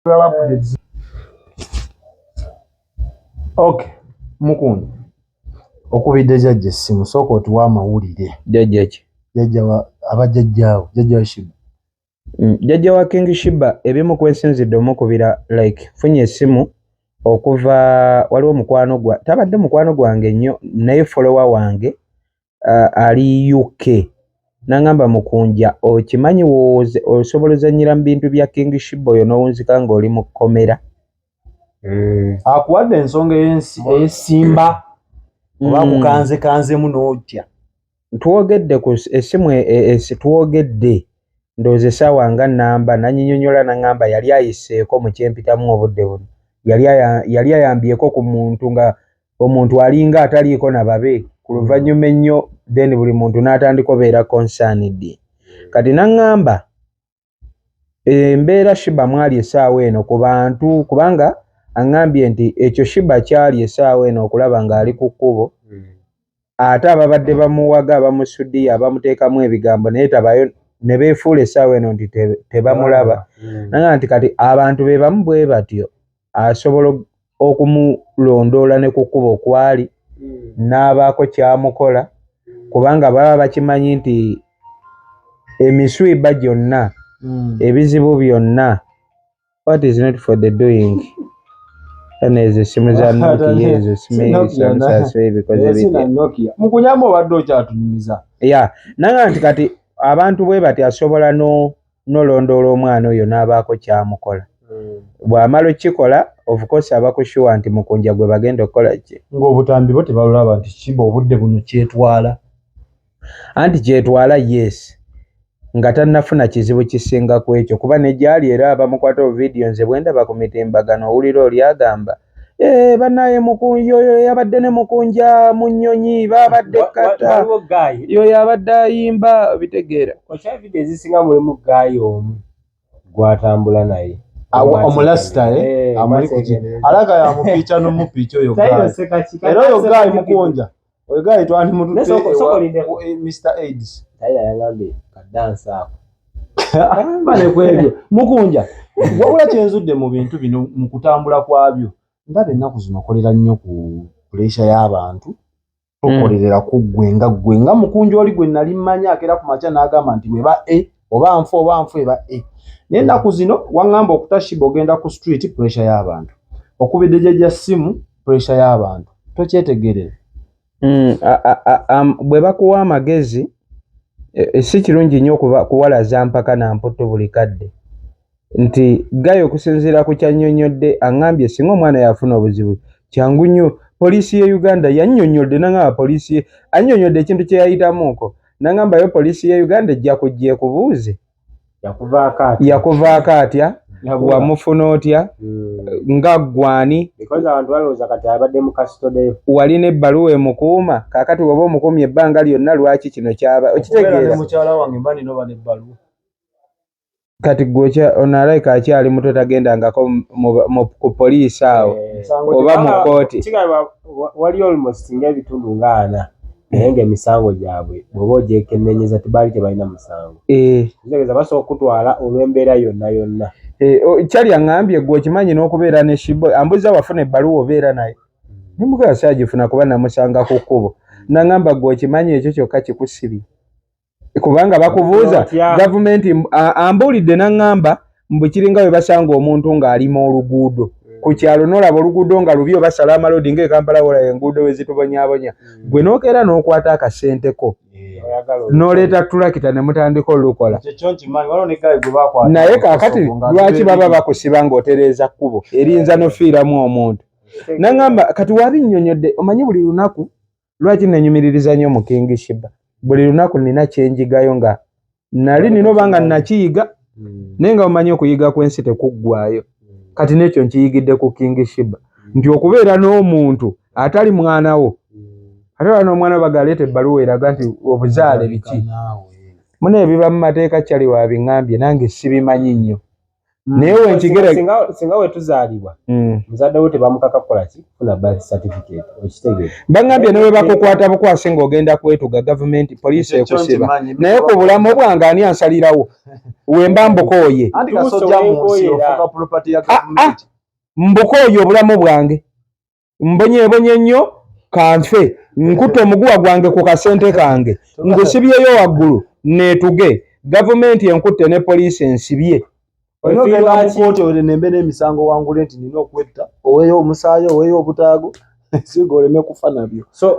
Updates. Okay, mukunja okubidde jjajja essimu, sooka otuwa amawulire. Jjajja ki? Jjajja wa abajjajjaawo, jjajja wa Sheebah. Jjajja wa King Sheebah, ebimu kwensinzidde omukubira, like funye essimu okuva waliwo mukwano gwa, tabadde mukwano gwange nnyo naye follower wange, ali UK, nangamba, "Mukunja, okimanyi osobola ozannyira mu bintu bya King Sheebah oyo n'owunzika ng'oli mu kkomera?" Akuwadde ensonga ey'essimba oba akukanze kanzemu n'otya? Twogedde ku essimu, twogedde ndowooza essaawa nga nnamba, nanyinyonnyola, naŋŋamba yali ayiseeko mu kyempitamu obudde buno, yali ayambyeko ku muntu nga omuntu alinga ataliiko na babe ku luvannyuma ennyo, then buli muntu n'atandika obeera concerned. Kati naŋŋamba embeera Sheebah mwali essaawa eno ku bantu, kubanga aŋŋambye nti ekyo Sheebah kyali essaawa eno okulaba ng'ali ku kkubo, ate ababadde bamuwaga, abamusudiya, abamuteekamu ebigambo naye tabayo, ne beefuula essaawa eno nti tebamulaba. Nanga nti kati abantu be bamu bwe batyo asobola okumulondoola ne ku kkubo kwali n'abaako kyamukola, kubanga baba bakimanyi nti emiswiba gyonna, ebizibu byonna, what is not for the doing. Eno ezo essimu za Nokia, ezo simu ebikoze bitya? Nokia. Mukunyamu obadde okyatunyumiza. Ya, nanga nti kati abantu bwe bati asobola nolondoola omwana oyo n'abaako kyamukola. Bw'amala okukikola, of course aba ku sure nti mukunja gwe bagenda okukola ki. Ng'obutambi bo tebalulaba nti Sheebah obudde buno kyetwala. Anti kyetwala, yes, nga tannafuna kizibu kisinga ku ekyo, kuba ne gyali era abamukwata obuvidiyo. Nze bwe ndaba ku mitimbagano, owulira oli agamba, "Eh, bannaye, mukunja oyo yabadde ne mukunja mu nnyonyi, babadde kata." Waliwo guy. Yoyo abadde ayimba, bitegeera. Okya video ezisinga mulimu guy omu gwatambula naye. Omulasita, eh? Eh, amuli ku ki? mwategeereza. Alaga yamupiica n'omupiica oyo Tayo guy. seka Era oyo guy mukunja, oyo guy twandimututte Ne soko lindeko. Mr Aids. Tayo yangambye kadansi ako. Bale ku ebyo, mukunja, wabula kyenzudde mu bintu bino, mu kutambula kwabyo, ndaba ennaku zino okolera nnyo ku pressure y'abantu, tokolerera ku ggwe nga ggwe nga mukunja oli gwe nali mmanyi akeera ku makya n'agamba nti bweba e oba nfu oba nfu eba e. Naye ennaku zino waŋŋamba okuta Sheebah ogenda ku street, pressure y'abantu, okubidde jjajja ssimu, pressure y'abantu, tokyetegerera. Bwe bakuwa amagezi, si kirungi nnyo kuwalaza mpaka na mputtu buli kadde. Nti gayo okusinziira ku kyannyonnyodde, aŋŋambye singa omwana yafuna obuzibu, kyangu nnyo poliisi ye Uganda. Yannyonnyodde naŋŋamba poliisi annyonnyodde ekintu kye yayitamuuko, naŋŋamba yo poliisi ye Uganda ejja kujja ekubuuze. Yakuvaako atya? Yakuvaako atya? Wamufuna otya? Nga ggwani? Because abantu balowooza kati abadde mu custody. Walina ebbaluwa emukuuma? Kaakati woba omukuumye ebbanga lyonna, lwaki kino kyaba? Okubeera ne Okitegeera? mukyala wange mba nina oba n'ebbaluwa. Kati gwe ono alayika akyali muto, tagendangako ku poliisi awo Emisango oba mu kkooti. Kigambibwa wali almost ng'ebitundu nga ana, naye ng'emisango gyabwe bw'oba ogyekennenyeza tebaali tebalina musango. Kitegeeza basobola okutwala olw'embeera yonna yonna. Kyali aŋŋambye, gwe okimanyi n'okubeera ne Sheebah, ambuza wafuna ebbaluwa obeera naye, nemugamba saagifuna kuba namusanga ku kkubo. Naŋŋamba, gwe okimanyi ekyo kyokka kikusibye, kubanga bakubuuza Otya? Gavumenti ambuulidde naŋŋamba mbu kiringa bwe basanga omuntu ng'alima oluguudo ku kyalo, n'olaba oluguudo nga lubi, obasala amalodi ng'e Kampala, wolaba enguudo we zitubonyaabonya, gwe n'okeera n'okwata akasenteko Oyagala n'oleeta tulakita ne mutandika olukola. Kyekyo nkimanyi, waliwo ne guy gwe bakwata Naye kaakati Kosovo nga lwaki baba aziba. bakusiba ng'otereeza kkubo erinza n'ofiiramu omuntu? Naŋŋamba kati wabinnyonnyodde, omanyi buli lunaku lwaki nenyumiririza nnyo mu King Sheebah, buli lunaku nina kyenjigayo nga nali nina oba nga nakiyiga, naye nga omanyi okuyiga kw'ensi tekuggwayo. Kati n'ekyo nkiyigidde ku King Sheebah, nti okubeera n'omuntu atali mwana wo, ate oba n'omwana wo bagaleeta ebbaluwa eraga nti obuzaale biki. Naawe. Muna ebiba mu mateeka kyali wabiŋŋambye, nange sibimanyi nnyo. Naye wenkigere singa wetuzaalibwa muzadde wo tebamukaka kukola ki, kufuna birth certificate, okitegeera? Bangambye ne bakukwata bukwasi ng'ogenda kwetuga gavumenti, poliisi ekusiba. Naye ku bulamu bwange ani ansalirawo? Wemba mbukooye. Mbukooye obulamu bwange, mbonyeebonye nnyo, kanfe nkutte omuguwa gwange ku kasente kange ngusibyeyo waggulu neetuge, gavumenti enkutte ne poliisi ensibye. Olina ogenda mu kkooti onembe n'emisango wangule nti nina okwetta, oweeyo omusaayi, oweeyo obutaago, ensigo oleme kufa nabyo. So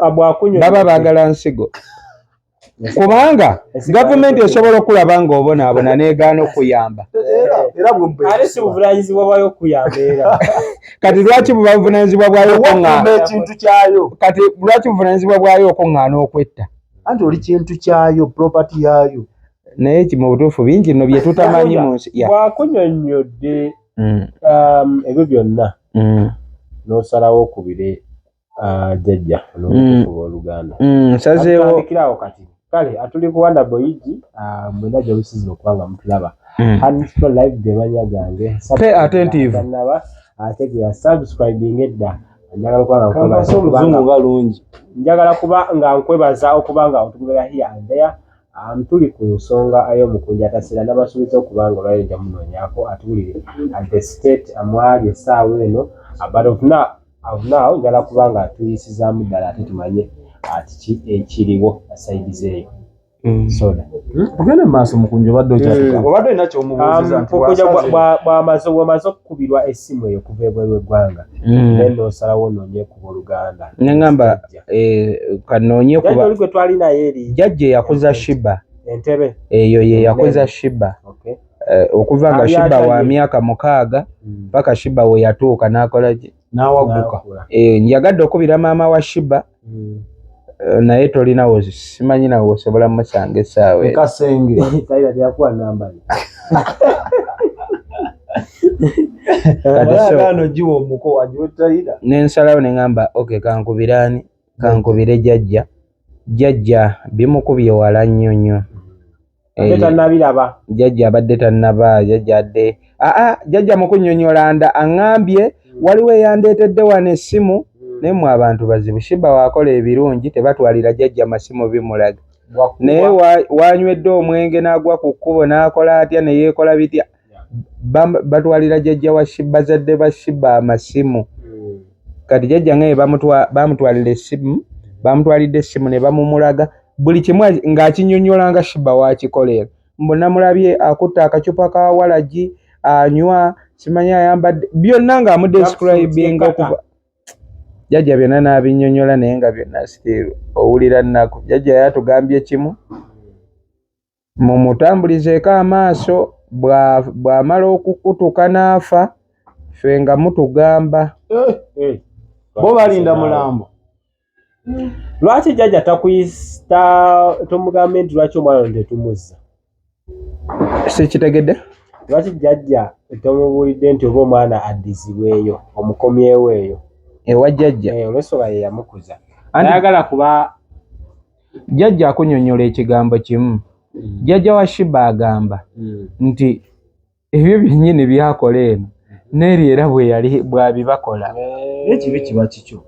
baba baagala nsigo, kubanga gavumenti esobola okulaba ng'obonaabona n'egaana okuyamba. Ate si buvunaanyizibwa bwayo okuyamba era. Kati lwaki buba buvunaanyizibwa bwayo okuŋŋaana ekintu kyayo? Kati lwaki buvunaanyizibwa bwayo okuŋŋaana okwetta? Anti oli kintu kyayo, property yaayo. Naye mu butuufu bingi nno bye tutamanyi mu nsi. Bwakunyonnyodde ebyo byonna n'osalawo okubire jjajja n'obutuufu bw'Oluganda. Nsazeewo. Tutandikirawo kati. Kale atuli ku Wonder Boy G, mwenna gye lusize okuba nga mutulaba. Hands Live ge mannya gange. Stay attentive. Ate gwe ya subscribing edda. Njagala okuba nga nkwebaza oluzungu nga lungi. Njagala kuba nga nkwebaza okuba nga otugoberera here and there. Tuli ku nsonga ey'omukunja Atasera, n'abasuubiza okuba nga olwaleero nja munoonyaako atuwulire at the state amwali essaawa eno. But of now njagala kuba nga tuyisizaamu ddala ate tumanye kiki ekiriwo side zeeyo. Soda. Tugende mu maaso, mukunja obadde okyatugamba. Obadde olina ky'omubuuziza nti Mukunja bw'amaze okukubirwa essimu eyo okuva ebweru w'eggwanga, then n'osalawo onoonye ku booluganda. Ne ŋŋamba kanoonye kuba oli gwe twali naye eri. Jjajja eyakuza Shiba. Entebe. Eyo ye yakuza Shiba. Okuva nga Shiba wa myaka 6 paka Shiba we yatuuka n'akola ki? N'awagguka. Njagadde okubira maama wa Shiba. Naye tolinawo, simanyi nawe osobola musanga essaawa eyo. Kasenge. Tayira teyakuwa namba ye. Kati so Agaana ogiwa omuko wagiwa tayira. Ne nsalawo ne ŋŋamba okay, kankubire ani? Kankubire jjajja. Jjajja bimukubye wala nnyo nnyo. Abadde tannabiraba. Jjajja abadde tannaba, jjajja adde. Jjajja mu kunnyonnyola nda aŋŋambye waliwo eyandeetedde wano essimu, naye mmwe abantu bazibu. Shiba waakola ebirungi tebatwalira jjajja masimu bimulaga. Naye wanywedde omwenge n'agwa ku kkubo n'akola atya ne yeekola bitya. Batwalira jjajja wa Shiba, bazadde ba Shiba amasimu. Kati jjajja nga bamutwalira essimu, bamutwalidde essimu ne bamumulaga buli kimu ng'akinnyonnyola nga Shiba waakikolera. Mbu namulabye akutte akacupa ka walagi anywa, simanyi ayambadde byonna ng'amudescribinga okuva jjajja byonna n'abinnyonnyola, naye nga byonna still owulira nnaku. Jjajja yatugambye kimu, mumutambulizeeko amaaso, bw'amala okukutuka n'afa ffe nga mutugamba. Bo balinda mulambo. Lwaki jjajja takuyita tomugambe nti lwaki omwana ono tetumuzza? Sikitegedde. Lwaki jjajja tomubuulidde nti oba omwana addizibweyo omukomyewo eyo? Ewa jjajja. Olw'ensonga ye yamukuza. Ayagala kuba jjajja akunnyonnyola ekigambo kimu. Jjajja wa Shiba agamba nti ebyo byennyini byakola eno n'eri era bwe yali bw'abibakola. Ekibi kiba kikyo.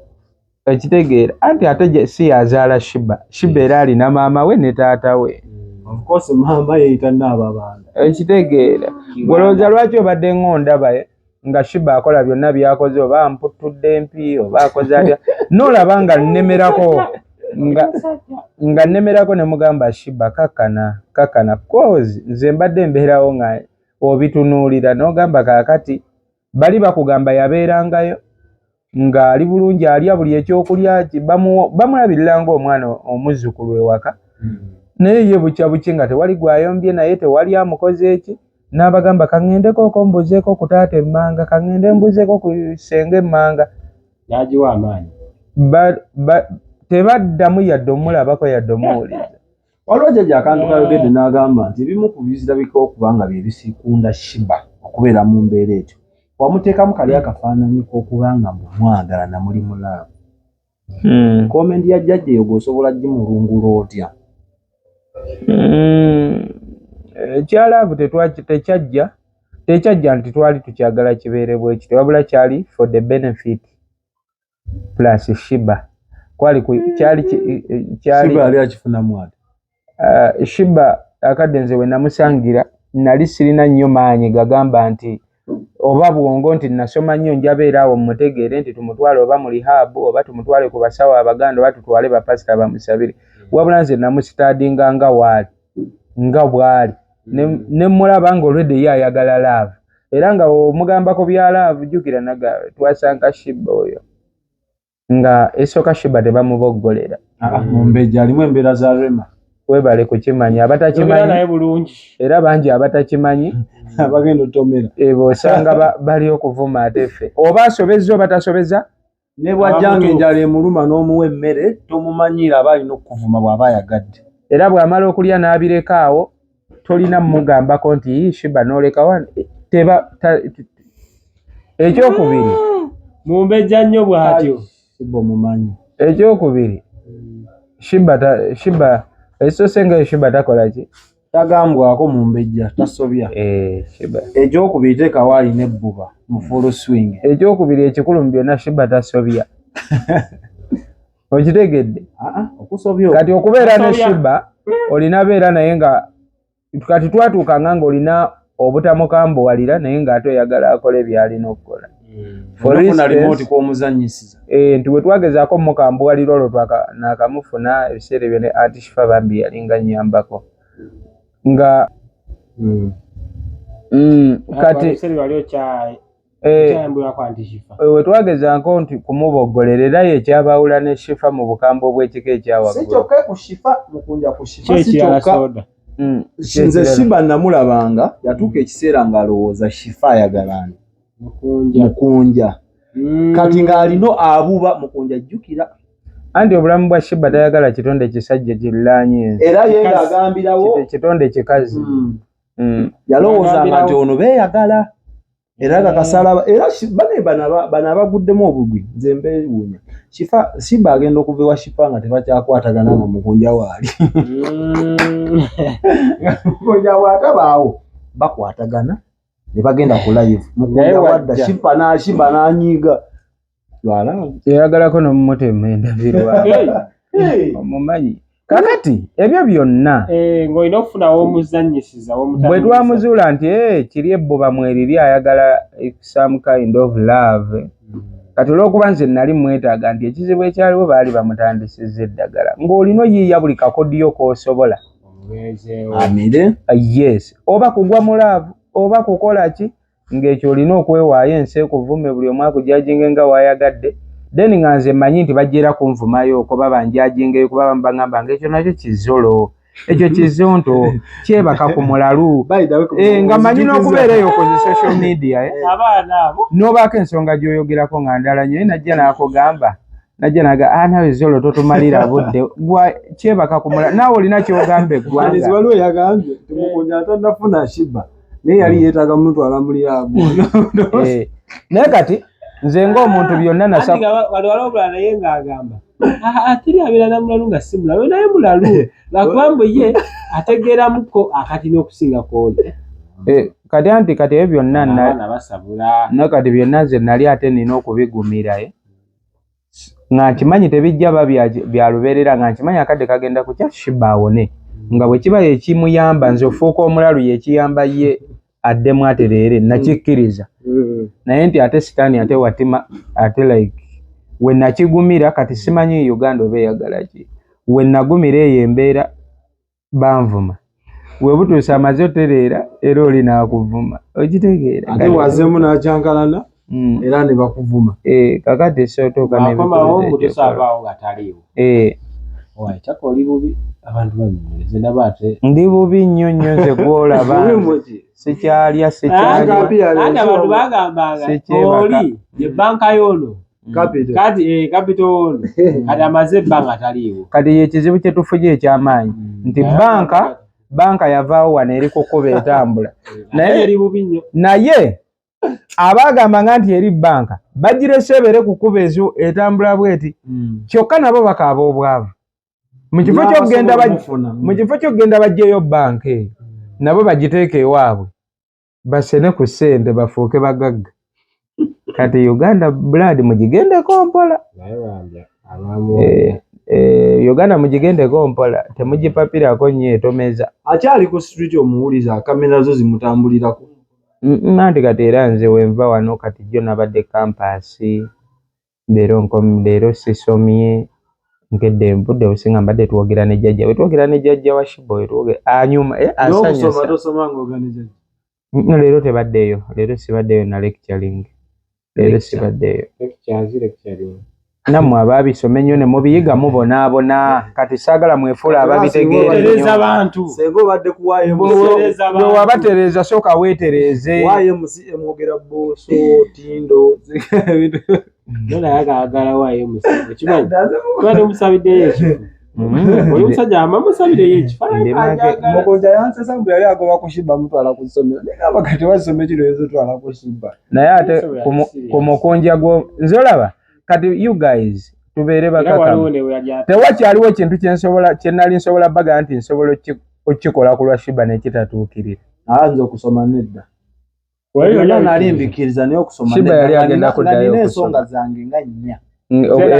Ekitegeera anti ate si yazaala Shiba. Shiba era alina maama we ne taata we. Of course maama yeyita Nnaababanda. Ekitegeera. Olowooza lwaki obadde ng'ondaba nga Shiba akola byonna by'akoze, oba amputudde empi oba akoze atya, n'olaba nga nnemerako nga nnemerako ne mugamba Shiba kakkana kakkana, cause nze mbadde mbeerawo nga obitunuulira n'ogamba kaakati bali bakugamba yabeerangayo ng'ali bulungi alya buli ekyokulya bamulabirira ng'omwana omuzzukulu ewaka, naye ye bukya buki nga tewali gwayombye naye tewali amukoze eki, n'abagamba kaŋŋendeko mbuzeeko ku taata emmanga, kaŋŋende mbuzeeko ku ssenga emmanga. N'agiwa amaanyi. Tebaddamu yadde omulabako yadde omuwuliza. Waliwo jjajja akantu kayogedde n'agamba nti ebimu ku bizirabika okuba nga bye bisikunda Shiba okubeera mu mbeera etyo, wamuteekamu kali akafaananyi k'okuba nga mumwagala namuli mu love. Comment ya jjajja eyo gw'osobola gimulungula otya? Ekya love tekyajja, Tekyajja nti twali tukyagala kibeere bwe kityo, wabula kyali for the benefit plus Sheebah. Kwali kyali kyali Sheebah yali akifunamu ati? Sheebah akadde nze we namusangira nali sirina nnyo maanyi gagamba nti oba bwongo nti nasoma nnyo, njabeera awo mmutegeere nti tumutwale oba mu rehab oba tumutwale ku basawo Abaganda oba tutwale bapasita bamusabire. Wabula nze namustudyinga nga waali nga bw'ali ne mmulaba ng'olwedde ye ayagala love, era nga omugambako bya love. Jjukira naga twasanga Sheebah oyo nga esooka Sheebah tebamuboggolera. Ah, Mumbejja alimu embeera za Rema. Webale kukimanya. Yogera Abatakimanyi naye bulungi. Era bangi abatakimanyi. Abagenda otomera. Osanga bali okuvuma ate ffe oba asobezza oba tasobeza. Ne bw'ajjanga enjala emuluma n'omuwa emmere, tomumanyiira, aba alina okukuvuma bw'aba ayagadde. Era bw'amala okulya n'abireka awo, tolina mugambako nti, "Ii, Sheebah n'olekawa teba Ekyokubiri, Mumbejja nnyo bw'atyo. Sheebah omumanyi. Ekyokubiri, Sheebah esoose nga Sheebah takola ki? Tagambwako, Mumbejja tasobya. Sheebah. Ekyokubiri, teekawo alina ebbuba mu full swing. Ekyokubiri ekikulu mu byonna, Sheebah tasobya, okitegedde? Ah, ah, okusobya okwo. Kati okubeera ne Tasobya. Sheebah olina beera naye nga kati twatuukanga ng'olina obutamukambuwalira, naye ng'ate oyagala akole by'alina okukola. For Onofuna instance, remote kw'omuzannyisiza. Nti bwe twagezaako mukambuwalira olwo naakamufuna ebiseera ebyo ne Auntie Shifa bambi yalinga nnyambako nga kati Ebiseera wali okyayambibwako Auntie Shifa. We twagezaako nti kumuboggolera, era ye kyabawula ne Shifa mu bukambwe obw'ekika Si ekyawaggulu. kyokka ku Shifa, Mukunja, ku Shifa si Kyekirala kyokka. soda. Nze Kyekirala. Sheebah namulabanga yatuuka ekiseera ng'alowooza Shifa ayagala ani? Mukunja. Mukunja. Kati ng'alina abuba Mukunja, jjukira. Anti obulamu bwa Sheebah tayagala kitonde kisajja kiriraanye ensi. Era ye Kikazi. ng'agambirawo. Kitonde kikazi. Yalowoozanga nti Ng'agambirawo. ono beeyagala, era nga kasalaba era bane bano abaguddemu obugwi nze mbeewuunya. Shifa, Sheebah agenda okuva ewa Shifa nga tebakyakwatagana, nga Mukunja waali. Mukunja bw'atabaawo bakwatagana ne bagenda ku live. Naye Mukunja wadda wajja. Shifa na Sheebah n'anyiiga lwala. Yayagalako n'omumutema endabirwa. Hey, omumanyi kakati ebyo byonna ng'olina okufuna w'omuzannyisiza. Bwe twamuzuula nti, "Eh, kiri ebbuba mweriri, ayagala some kind of love." Kati olw'okuba nze nali mwetaaga nti ekizibu ekyaliwo baali bamutandisizza eddagala ng'olina oyiiya buli kakodiyo k'osobola. Omubeezeewo. Amire. Yes, oba kugwa mu love oba kukola ki, ng'ekyo olina okwewaayo ensi ekuvume, buli omu akujudginge nga waayagadde. Then nga nze mmanyi nti bajja era kunvumayo kuba banjudgingeyo, kuba bamu bagamba nga ekyo nakyo kizolo, ekyo kizonto kyebaka ku mulalu. By the way, Nga mmanyi n'okubeera eyo ku zi social media, eh? Abaana abo. N'obaako ensonga gy'oyogerako nga ndala nnyo, naye najja n'akugamba, najja naga, "Ah, naawe zolo totumalira budde gwa kyebaka ku mulalu, naawe olina ky'ogamba Alizi eggwanga." Waliwo yagambye nti Mukunja atannafuna Sheebah naye yali yeetaaga mutwala mu rehab. Naye kati nze ng'omuntu byonna nasa Anti nga wali waliwo omulala naye ng'agamba, "Ah, ah, teri abeera na mulalu nga si mulalu, naye mulalu lwakuba mbu ye ategeeramuko akatini okusinga kwoli." Kati anti kati ebyo byonna Abaana basabula. Na kati byonna nze nali ate nina okubigumira, eh. Nga nkimanyi tebijja ba bya lubeerera, nga nkimanyi akadde kagenda kukya Sheebah awone, nga bwe kiba yekimuyamba nze ofuuka omulalu, yekiyamba ye addemu atereere, nakikkiriza. Naye nti ate sitaani ate watima ate like we nakigumira. Kati simanyi Uganda oba eyagala ki. We nagumira eyo embeera banvuma, we butuusa amaze otereera era oli n'akuvuma, okitegeera? Ate bw'azzeemu n'akyankalana era ne bakuvuma. Kakati sootuuka Akomawo mbu tosaavaawo nga taliiwo. Eh, Owaye kyaka oli bubi, abantu banyumirize ndaba ate. Ndi bubi nnyo nnyo nze gwolaba. Bubi muki? Sikyalya, sikyalya. Anti Anti abantu bagambanga Sikyebaka. oli ye banka y'ono. Capital. Kati capital ono kati amaze ebbanga taliiwo. Kati ye ekizibu kye tufunye ekyamaanyi nti banka yavaawo wano eri kukuba etambula. Naye eri bubi nnyo. Naye abaagambanga nti eri banka bagirese ebeere kukuba ezo etambula bweti, kyokka nabo bakaaba obwavu mu kifo ky'okugenda N'abasobola omufuna. mu kifo ky'okugenda baggyeyo banka eyo nabo bagiteeke ewaabwe. Basene ku ssente bafuuke bagagga. Kati Uganda blood mugigendeko mpola. Naye bambi abamu Uganda mugigendeko mpola, temugipapirako nnyo, etomeza. Akyali ku street, omuwuliza kamera zo zimutambulirako. Anti kati era nze wenva wano kati jjo nabadde campus, leero leero sisomye, nkedde budde businga mbadde twogera ne jjajja we, twogera ne jjajja wa Sheebah, we twogera anyuma n'okusoma asanyusa. Tosoma ng'oganiza. Leero tebaddeyo, leero sibaddeyo na lecturing, leero Lecture. sibaddeyo. Lectures, lecturing. Nammwe abaabisoma ennyo ne mubiyiga mubonaabona, kati saagala mwefuula ababitegeera Tereza ennyo. abantu. Senga obadde ku YMC. Tereza Bwe abantu. wabatereeza, sooka weetereeze. YMC emwogera Booso Tindo. No naye agagala YMC. Okimanyi? Tuba temusabiddeyo ekifo. Oli musajja ama musabireyo ekifo. Ndi make- Mukunja yansesa mbu yali agoba ku Sheebah mutwala ku ssomero, naye ngamba kati wasoma kino oyinza otwala ku Sheebah? Naye ate ku mukunja gwo nze olaba kati you guys tubeere Era waliwo bakakamu. ne we yali Tewakyaliwo kintu kyensobola kyenali nsobola baga nti nsobola okukikola ku lwa Sheebah nekitatuukirira. Nze okusoma nedda. Wali Byonna oli nali mbikkiriza, naye okusoma Sheebah nedda. yali Nga agenda nga kuddayo nina okusoma. ensonga zange nga nnya.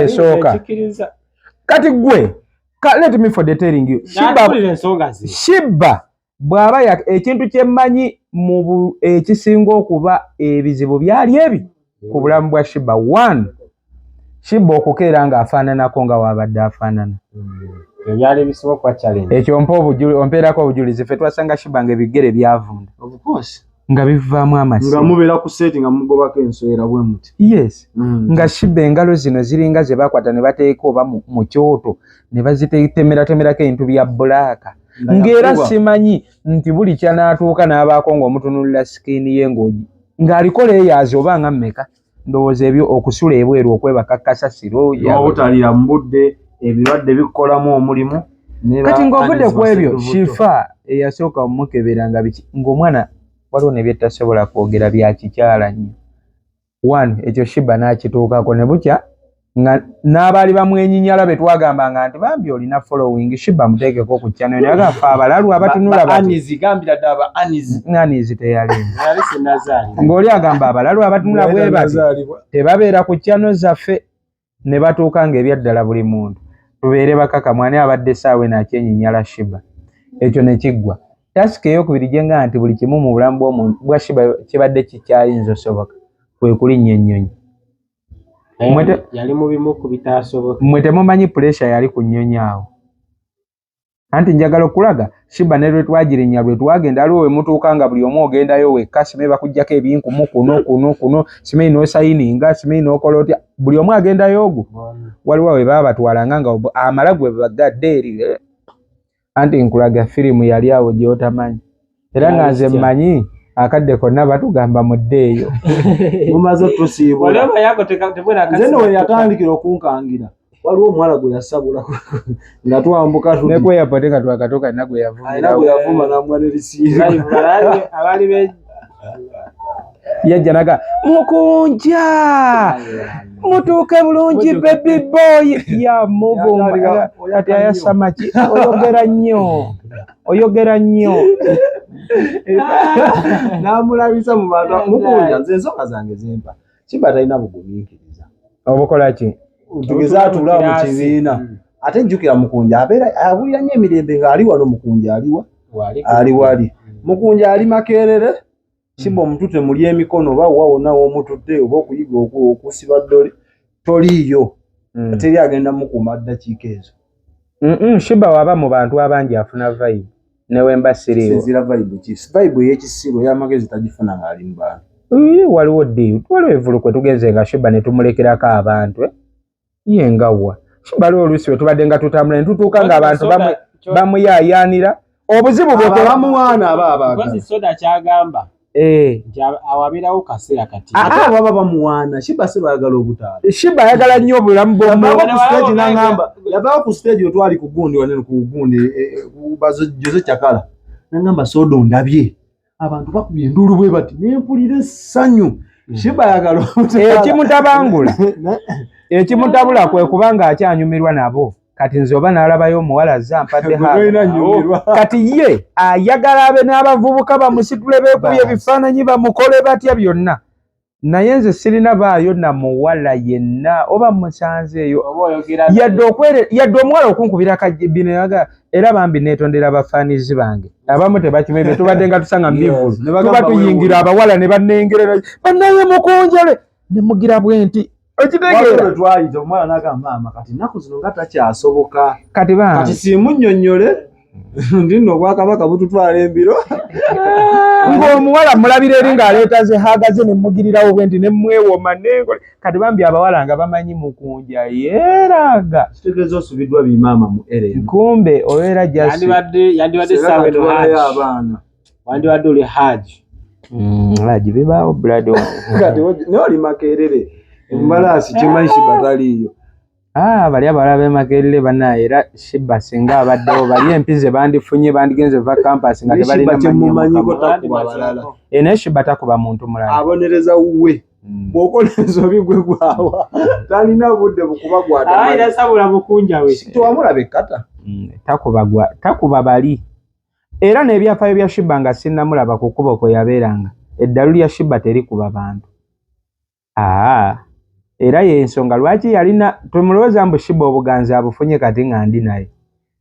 Esooka Nkikkiriza. Kati gwe let me for the telling you, Sheebah N'atuulira ensonga ze. Sheebah bw'aba ekintu kyemmanyi mu ekisinga okuba ebizibu byali ebi ku bulamu bwa Sheebah, one, Sheebah okukeera ng'afaananako nga waabadde afaanana. Ebyo byali bisinga okuba challenge. Ekyo mpa ompeerako obujulizi. Ffe twasanga Sheebah ng'ebigere byavunda, Of course. nga bivaamu amasi. Nga mubeera ku set nga mugobako ensowera bwe muti. Yes, nga Sheebah engalo zino ziringa ze bakwata ne bateeka oba mu kyoto ne bazitemeratomerako ebintu bya black, ng'era simanyi nti buli kyanaatuuka n'abaako ng'omutunulira skin ye ng'aliko layers oba nga mmeka. Ndowooza ebyo okusula ebweru, okwebaka kasasiro. N'obutalira mu budde, ebirwadde bikukolamu omulimu. Kati ng'ovudde ku ebyo, Shifa eyasooka omukebera nga biki, ng'omwana waliwo ne byetasobola kwogera bya kikyala nnyo. One, ekyo Sheebah n'akituukako ne bukya nga n'abaali bamwenyinyala be twagambanga nti bambi olina following, Sheebah muteekeko ku channel, naye agafa abalalu abatunula bati. Anizi, gambira ddala ba Anizi. Anizi teyalimu. Nali sinnazaali. Ng'oli agamba abalalu abatunula bwe bati tebabeera ku channel zaffe, ne batuuka ng'ebyaddala buli muntu tubeere bakakamu ani abadde essaawa eno akyenyinyala Sheebah. Ekyo ne kiggwa. Task eyokubiri gyenga nti buli kimu mu bulamu bw'omuntu bwa Sheebah kibadde kikyayinza osoboka kwe kulinnya ennyonyi. Yali mu bimu ku bitaasoboka. Mmwe temumanyi pressure yali ku nnyonyi awo. Anti njagala okulaga Sheebah ne lwe twagirinnya, lwe twagenda, aliwo we mutuuka nga buli omu ogendayo wekka, simanyi bakuggyako ebinkumu kuno kuno kuno, simanyi n'osayininga, simanyi n'okola otya, buli omu agendayo ogwo. Waliwo we baba batwalanga nga amala gwe bagadde eri. Anti nkulaga firimu yali awo gy'otamanyi, era nga nze mmanyi akadde konna batugamba muddeeyo. Mumaze tusiibula. Nze nno we yatandikira okunkangira, waliwo omuwala gwe yasabula nga twambuka. Ne ku airport nga twakatuuka, alina gwe alina gwe yavuma namwa ne lisiiba. Abaali be Yajja naga mukunja mutuuke bulungi, baby boy yamuvuma kati ayasama ki, oyogera nnyo, oyogera nnyo. N'amulabisa mu bantu. Mukunja nze ensonga zange zempa, Sheebah talina bugumiikiriza. Obukola ki? Tugeze atuula mu kibiina, ate njjukira Mukunja abeera awulira nnyo emirembe ng'ali wano. Mukunja aliwa? Ali wali. Mukunja ali Makerere, Sheebah omutute muli emikono oba wa wonna w'omutudde oba okuyiga okusiba ddole toliiyo, teri agenda mukuuma ddakiika ezo. Sheebah waba mu bantu abangi afuna vibe newemba siriiwo. Sinziira vibe ki? Vibe ey'ekisiru, ey'amagezi tagifuna ng'ali mu bantu. Waliwo ddi, waliwo evulu kwe tugenze nga Sheebah ne tumulekerako abantu, eh? Ye nga wa Sheebah aliwo oluusi we tubadde nga tutambula ne tutuuka ng'abantu bamuyaayaanira obuzibu bwe Abamuwaana aba abaagala. Soda kyagamba nti awabeerawo kaseera kati. Ate abo baba bamuwaana, Sheebah si baagala obutaala. Sheebah ayagala nnyo obulamu bw'omu Yavaako ku stage n'aŋŋamba, yavaako ku stage wetwali ku gundi wanene ku gundi Jose Chakala, n'aŋŋamba, "Soda ondabye abantu bakubye enduulu bwe bati nempulira essanyu." Sheebah ayagala obutaala. Ekimutabangula, ekimutabula kwe kuba ng'akyanyumirwa nabo. Kati nze oba n'alabayo omuwala azze ampadde Gwe tolina hug. nnyumirwa. Kati ye ayagala abe n'abavubuka bamusitule, beekubye Basi. ebifaananyi, bamukole batya byonna, naye nze sirina baayo na muwala yenna oba musanzeeyo Oba oyogera yadde yadde omuwala okunkubira bino yaga. Era bambi neetondera abafaanizi bange abamu tebakimanyi be tubadde nga tusanga mu Yes, bivvulu ne bagamba tuba tuyingira weewuunya. Abawala ne bannengerera, bannaye mukunjale ne mugira bwe nti okitegeera. Waliwo twayita omwana n'agamba, maama kati ennaku zino nga takyasoboka. Kati bambi Kati siimunnyonnyole ndi nno obwakabaka bututwala embiro. Ng'omuwala mulabira eri ng'aleeta ze hug ze ne mugirirawo bwe nti ne mwewoma nenkole. Kati bambi abawala nga bamanyi mukunja yeeraga. Kitegeeza osubiddwa bimaama mu era eno. Kumbe obeera just Yandibadde essaawa eno Katwalayo Haji. abaana. Wandibadde oli Haji. Haji bibaawo blood. Kati naye oli Makerere embalaasi kimanyi Sheebah taliiyo. Ah, bali abawala b'e Makerere bannaye, era Sheebah singa abaddewo bali empize bandifunye, bandigenze va campus nga Naye tebalina Sheebah kyemumanyiko mannyo. takuba balala. Naye Sheebah takuba muntu mulala. Abonereza wuwe. Bw'okola ensobi gwe gwawa, talina budde bukuba Ayi, gwata. nasabula mukunja we. Tewamulaba ekkata. Takuba gwa takuba bali. Era n'ebyafaayo bya Sheebah nga sinnamulaba ku kkubo kwe yabeeranga, eddalu lya Sheebah terikuba bantu. Aa, era y'ensonga lwaki yalina temulowooza mbu Sheebah obuganzi abufunye kati nga ndi naye.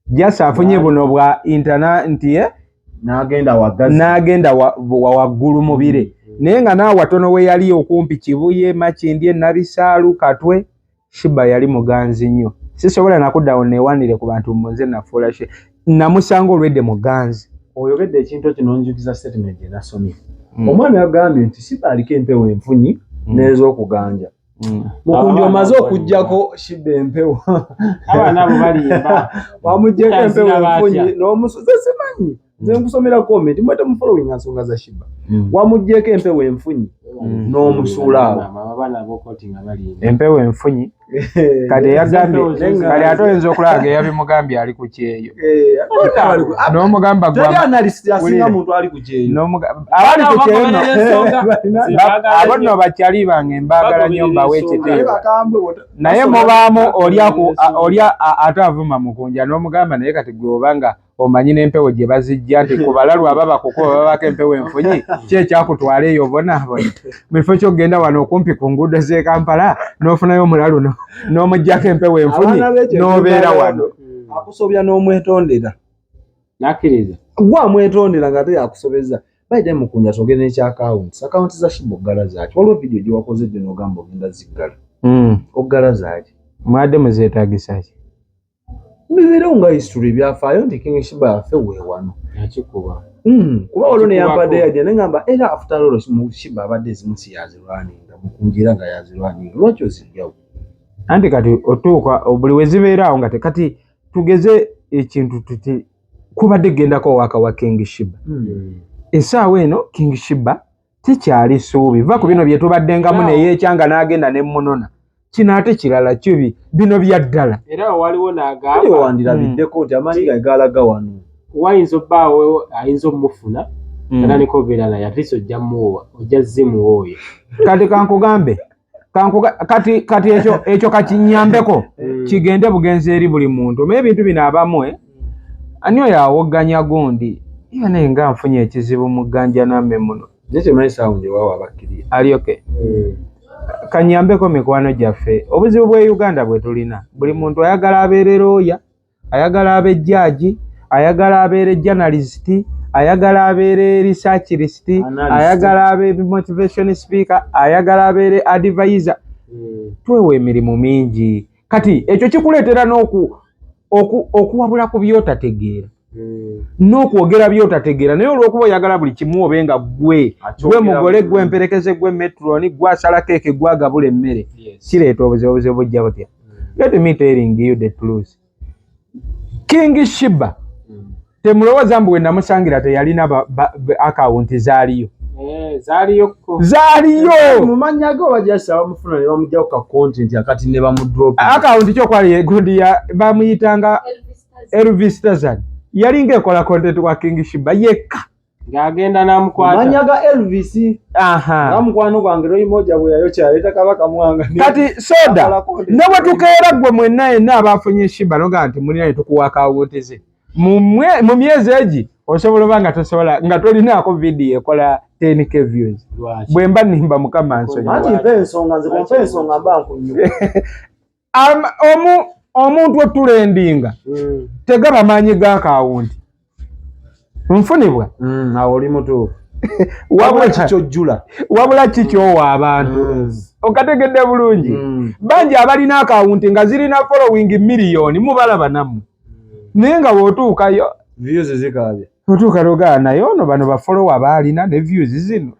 Just afunye buno bwa internet nti ye n'agenda wagazi. N'agenda wa waggulu mu bire, naye nga naawe watono we yali okumpi Kibuye, Makindye, Nabisaalu, Katwe. Sheebah yali muganzi nnyo. Sisobola nakuddawo neewanire ku bantu mbu nze nafuula she namusanga olwedde muganzi. Oyogedde ekintu kino, njukiza statement gye nasomye. Omwami agambye nti Sheebah aliko empewo enfunyi n'ez'okuganja. Mukunja Abaana omaze abo okuggyako Sheebah empewo. Abaana abo balimba. Wamuggyeko empewo Ziraba enfunyi atya? n'omusuze simanyi. Nze nkusomera comment, mwe temufollowinga nsonga za Sheebah. Wamuggyeko empewo enfunyi n'omusuula awo. Abaana ab'okooti nga balimba. Empewo enfunyi kati eyagambye Empewo zo kati ate oyinza okulaba nga eyabimugambye ali ku kyeyo Eh, n'omugamba teri gwa analyst asinga Wulira. muntu ali ku kyeyo. Abali ku kyeyo nno Balina- abo nno bakyali bange, mbaagala nnyo, mbawe Naye ekitiibwa. bakambwe Naye mubaamu oli ate avuma mukunja n'omugamba, naye kati gwe obanga omanyi n'empewo gye bazijja nti ku balalu ababa kukuba babako empewo enfunyi, ki ekyakutwala eyo bonaabona mu kifo ky'okugenda wano okumpi ku nguudo z'e Kampala n'ofunayo omulalu n'omuggyako empewo enfunyi Abaana b'ekyo n'obeera wano. Akusobya n'omwetondera. Nakkiriza. Gwe amwetondera nga ate yakusobeza. Baide mukunja, twogere n'ekya accounts. Accounts za Sheebah oggala zaaki? Waliwo vidiyo gye wakoze jjo n'ogamba ogenda ziggala. Oggala zaaki? Mwadde muzeetagisa ki? Bibeerewo nga history, ebyafaayo nti King Sheebah yaffe weewano. Yakikuba. Kuba waliwo Yakikubako. neyampadde yajja nengamba era after all mu Sheebah abadde ezimu si yazirwaninga, mukunja era nga yazirwaninga, lwaki ozijjawo? Anti kati otuuka buli we zibeera awo nga tekati tugeze ekintu tuti kubadde gendako waka wa King Sheebah. Essaawa eno King Sheebah tikyali ssuubi, va ku bino bye tubaddengamu neyeekyanga n'agenda ne munona kino ate kirala kibi bino bya ddala. Era waliwo Kati n'agamba wandirabiriddeko nti amaanyi gange galaga wano. Wayinza obbaawo ayinza omufuna natandika obeera naye, at least ojja muwa, ojja zimuwa oyo. Kati kankugambe kati ekyo kakinyambeko kigende bugenzi eri buli muntu. Omaye ebintu bino abamu ani oyo awogganya gundi iba, naye nga nfunye ekizibu mu gganja namme muno. Naye kyemanyi sound ewaawo abakkiriya. Alyoke kanyambeko mikwano gyaffe. Obuzibu bwe Uganda bwe tulina, buli muntu ayagala abeere looya, ayagala abe jjaaji, ayagala abeere journalist, ayagala abeere researchist, Analyst. ayagala abe motivation speaker, ayagala abeere advisor. Twewa emirimu mingi, kati ekyo kikuleetera okuwabula ku byotategeera n'okwogera byotategeera, naye olw'okuba oyagala buli kimu obe nga gwe gwe mugole, gwe mperekeze, gwe matron, gwe asala keeke, gwe agabula emmere, kireeta obuzibu. Obuzibu bujja butya? Let me telling you the truth, King Sheebah temulowooza mbu we namusangira teyalina akawunti zaaliyo. Eh, zaaliyokko. Zaaliyo. Mu mannya ge oba just abamufuna ne bamuggyako ka content akati ne bamudrop? Akawunti kyokwali gundi ya bamuyitanga Elvis Tazan, yalinga ekola content wa King Sheebah yekka. Ng'agenda n'amukwata. Manya ga Elvis. Aha. Nga mukwano gwange Roy Moja bwe yayokya yaleeta Kabaka Mwanga. Kati soda ne bwe tukeera ggwe mwenna yenna abafunye Shiba noga nti mulina ne tukuwa akawunti ze mu myezi egi osobola oba nga tosobola nga tolinaako vidiyo ekola 10K views. Lwaki? Bwe mba nnimba Mukama nsonyiwa. Anti mpa ensonga, nze bw'ompa ensonga mba nkunyuka. Omuntu otulendinga tegaba maanyi ga akawunti nfunibwa. Awo oli mutuufu. Wabula kikyojjula. Wabula kikyowa abantu. Okategedde bulungi. Bangi abalina akawunti nga zirina following miliyoni mubalaba nammwe. Naye nga bw'otuukayo views zikaabya. Otuuka n'ogaa naye ono bano ba follower baalina ne views zino.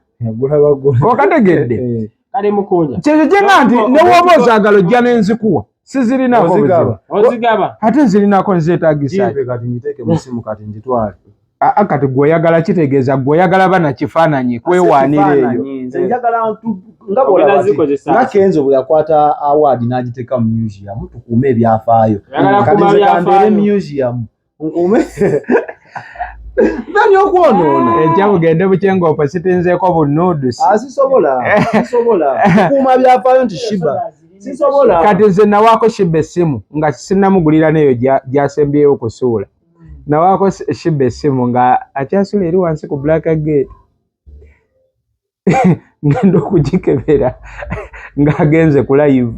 Okategedde. Kale mukunja. Kyekyo kye nga nti ne bw'oba ozaagala ojja n'enzikuwa. Sizirinaako buzibu. Ozigaba. Ate nzirinaako nzeetaagisa. Jimpe kati ngiteeke mu ssimu kati ngitwale. Aa kati gwe oyagala kitegeeza gwe oyagala bana kifaananyi kwewaanira eyo. Nze njagala nga bw'olaba nga Kenzo bwe yakwata award n'agiteeka mu museum tukuume ebyafaayo. Kati nze kambeere museum nkuume. Nani okwonoona? Enkya bugende bukye ng'opositinzeeko bu nudes. Sisobola, sisobola. Kukuuma byafaayo nti Shiba. Sisobola. Kati nze nawaako Shiba essimu nga sinnamugulira n'eyo gy'asembyeyo okusuula. Nawaako Shiba essimu nga akyasula eri wansi ku Black Gate. Ngenda okugikebera ng'agenze ku live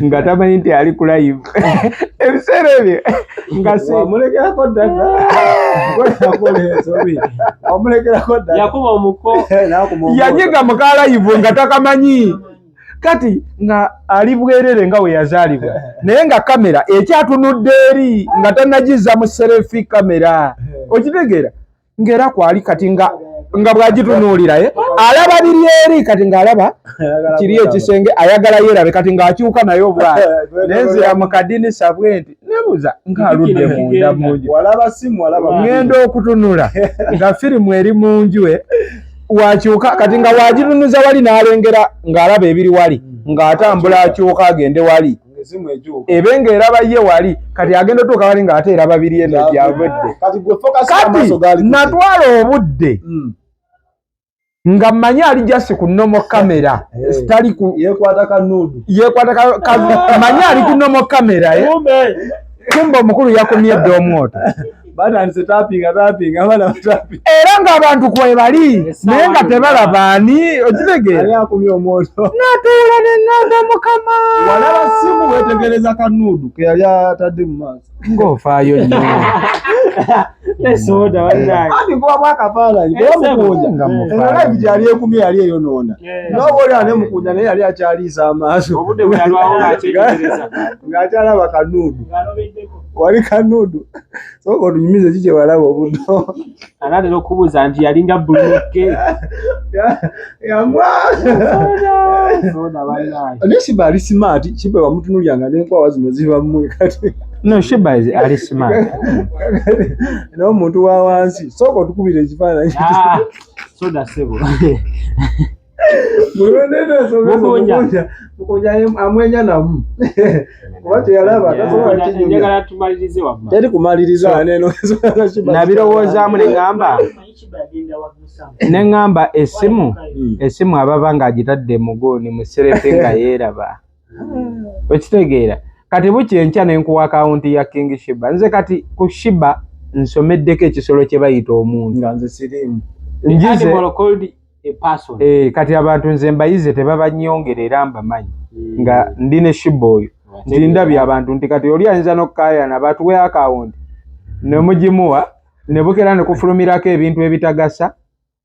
nga tamanyi nti ali ku live. Ebiseera ebyo nga si wamulekerako data. Wamulekerako data. Yakuba omuko. Yanyiga mu ka live nga takamanyi. Kati nga ali bwerere nga we yazaalibwa naye nga kamera ekyatunudde eri nga tannagizza mu selfie kamera. Okitegeera ng'era kwali kati nga bw'agitunuulira alaba biri eri kati ng'alaba kiri ekisenge ayagala yeerabe kati ng'akyuka naye obwana. Naye nzira mu kadinisa bwe nti nebuuza ng'aludde munda mu nju. Walaba simu walaba. Ngenda okutunula nga firimu eri mu nju wakyuka kati nga wagitunuza wali n'alengera ng'alaba ebiri wali ng'atambula akyuka agende wali ebe ng'eraba ye wali kati agenda otuuka wali ng'ate eraba biri eno gyavudde. Kati natwala obudde nga mmanyi ali just ku normal camera tali ku yeekwata ka nude yeekwata ka mmanyi ali ku normal camera kumbe omukulu yakumye dda omwoto. Batandise tapinga tapinga abaana batapinga. Era ng'abantu kwe bali naye nga tebalaba ani okitegeera. Ani akumye omwoto? Natuula ne ŋŋamba Mukama. Walaba simu weetegereza ka nude ke yali atadde mu maaso. Ng'ofaayo nnyo. Esoda bannange. Anti nkubamu akafaananyi kuba mukunja. Eno live gyali ekumye yali eyonoona. N'oba oli ane mukunja naye yali akyaliisa amaaso. Obudde bwe yalwawo ng'akyetegereza. Ng'akyalaba ka nude. Wali ka nude. Sooka otunyumize ki kye walaba obudde. Anaatera okubuuza nti yalinga bbululuke. Yamwa. Soda bannange. Naye Shiba ali smart, Shiba wamutunuulira n'enkwawa zino ziba mmwe kati. No, Shiba ali smart. N'omuntu wa wansi, sooka otukubire ekifaananyi. Soda ssebo. Mukunja Mukunja amwenya namu. Kuba teyalaba tasobola kinyumya. Njagala tumalirize wamma. Teri kumaliriza neno. Nabirowoozaamu ne ŋŋamba. Ne ŋŋamba essimu, essimu ababa ng'agitadde mu guuni mu selfie nga yeeraba. Okitegeera. Kati bukya enkya ne nkuwa akawunti ya King Shiba. Nze kati ku Shiba nsomeddeko ekisolo kye bayita omuntu. Nga nze siriimu. Njize. Kati abantu nze mbayize tebabanyongera era mbamanyi. Nga ndi ne Shiba oyo. Nti ndabye abantu nti kati oli ayinza n'okukaayana batuwe akawunti. Ne mugimuwa ne bukera ne kufulumirako ebintu ebitagasa